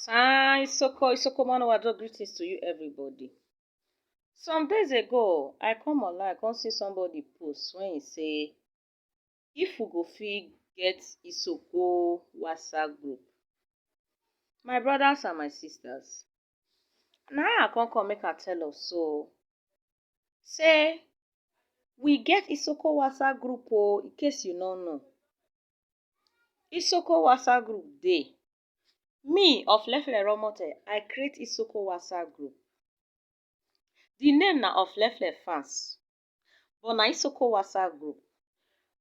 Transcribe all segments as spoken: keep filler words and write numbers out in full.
Sign Isoko, Isoko man, our dog, greetings to you, everybody. Some days ago, I come online, I come see somebody post when he say, if we go fit get Isoko WhatsApp group. My brothers and my sisters, now I come come make I tell us so. Say, we get Isoko WhatsApp group, oh, in case you no know. Isoko WhatsApp group dey. Me, of Lefle Romote, I create Isoko WhatsApp group. The name na of Lefle fans, but na Isoko WhatsApp group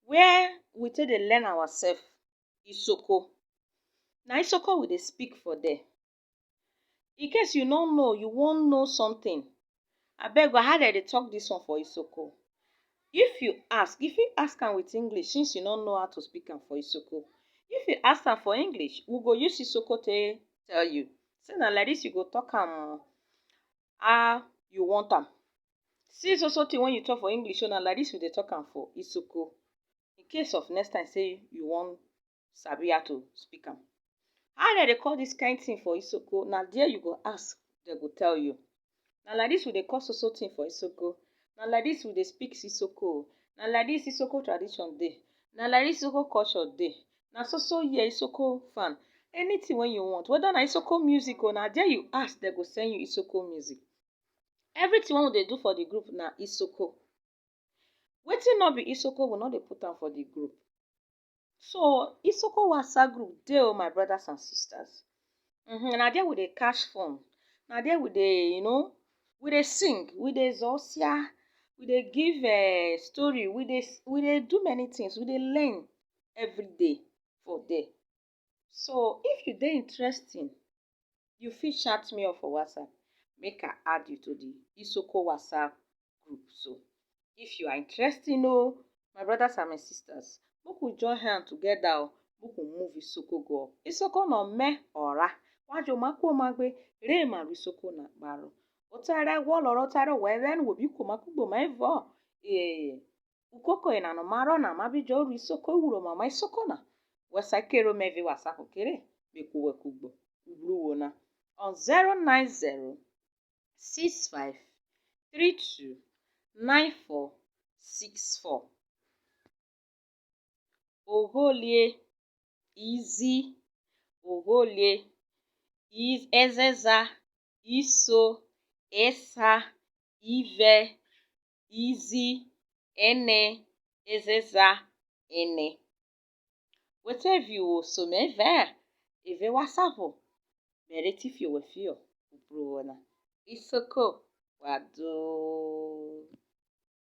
where we take dey learn ourselves Isoko. Na Isoko we dey speak for there. In case you no know, you wan know something, abeg, how dem dey talk this one for Isoko? If you ask, if you ask am with English, since you no know how to speak am for Isoko, if you ask am for English, we go use Isoko take tell you. Say na like this you go talk am, oh, how you want am. See so so thing when you talk for English, so na like this we dey talk am for Isoko. In case of next time, say you wan sabi how to speak am. How dem dey call this kind thing for Isoko? Na there you go ask, dem go tell you. Na like this we dey call so so thing for Isoko. Na like this we dey speak Isoko. Na like this Isoko tradition dey. Na like this Isoko culture dey. Na so so here Isoko fan. Anything when you want, whether na Isoko music or na there you ask, dem go send you Isoko music. Everything wey we dey do for the group na Isoko. Wetin no be Isoko, we no dey put am for the group. So Isoko WhatsApp group dey, oh, my brothers and sisters. Mm-hmm. Na there we dey catch fun. Na there we dey, you know, we dey sing, we dey zosia, we dey give uh, story, we dey we dey do many things, we dey learn every day for there. So if you dey interesting, you fit chat me up for WhatsApp, make I add you to the Isoko WhatsApp group. So if you are interested, oh, my brothers and my sisters, make we join hand together, oh, make we move Isoko go up. Isoko no me ora. Wajo maku magbe, re ma Isoko na baro. Otare wo loro tare we ven wo bi ku maku gbo ma evo. Eh, ukoko ina no maro na ma bi jo ru Isoko wuro mama Isoko na. Wesa kero me vi wasa ko kere, be ku we ku gbo. Ubru wo na. On zero nine zero six five three two nine four six four. Ogholie, Izi, Ogholie, Iz, Ezeza, Iso, Esa, Ive, Izi, Ene, Ezeza, Ene. Wete vi wo so me ve, eve WhatsApp, mere ti fi we fi o, ubro na. Isoko, wado.